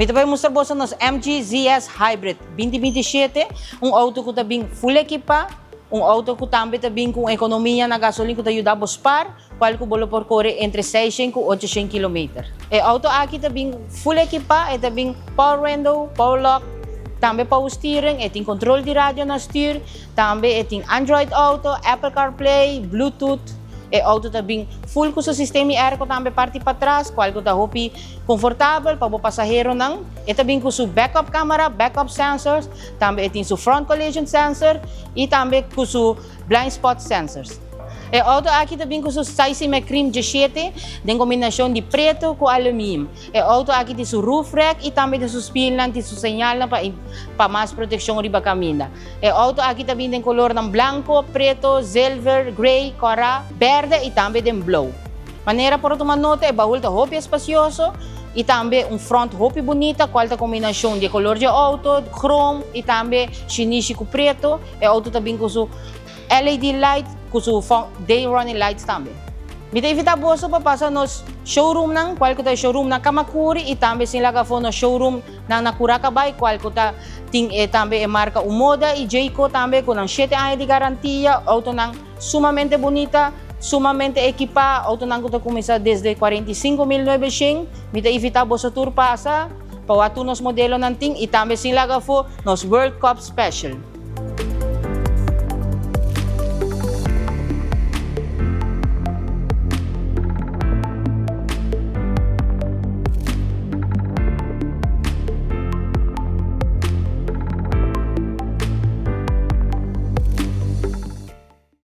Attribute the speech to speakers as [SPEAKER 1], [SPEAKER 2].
[SPEAKER 1] Mi ta bay mustra boso nos MG ZS Hybrid 2027, un auto cu ta bin full ekipa, un auto cu tambe ta bin cu economia na gasolin cu ta yuda bo spaar, cual cu bo lo por core entre 600 y 800 kilometer. E auto aki ta bin full ekipa, e ta bin power window, power lock, tambe power steering, e tin control di radio na stuur, tambe e tin Android Auto, Apple CarPlay, Bluetooth. E auto ta bin full cu su sistema airco tambe parti patras, cual cu ta hopi comfortabel pa e pasaheronan. E ta bin cu su backup camera, backup sensors, tambe tin su front collision sensor y tambe cu su blind spot sensors. E auto aki ta bin cu su size cream 17, den combinacion di preto cu aluminio. E auto aki tin su roof rack y tambe tin su spielnan, tin su señal pa mas proteccion riba caminda. E auto aki tambe tin color blanco, preto, silver, gray, cora, berde y tambe tin blue. Manera por tuma nota, e baul ta hopi espacioso y tambe un front hopi bunita, cual ta combinacion di color di auto, chrome y tambe shinishi cu preto. E auto tambe cu su LED light, cu su day running lights tambe. Mi ta invita boso pa pasa nos showroom nan, cual cu ta showroom na Camacuri y tambe sin laga afo nos showroom na Curacabay, cual cu ta tin tambe e marca Omoda y Jaecoo tambe cu 7 aña di garantia, auto nan sumamente bunita, sumamente ekipa, auto nan cu ta cuminsa desde 45.900. Mi ta invita boso tur pasa pa nos modelonan tin y tambe sin laga afo nos World Cup Special.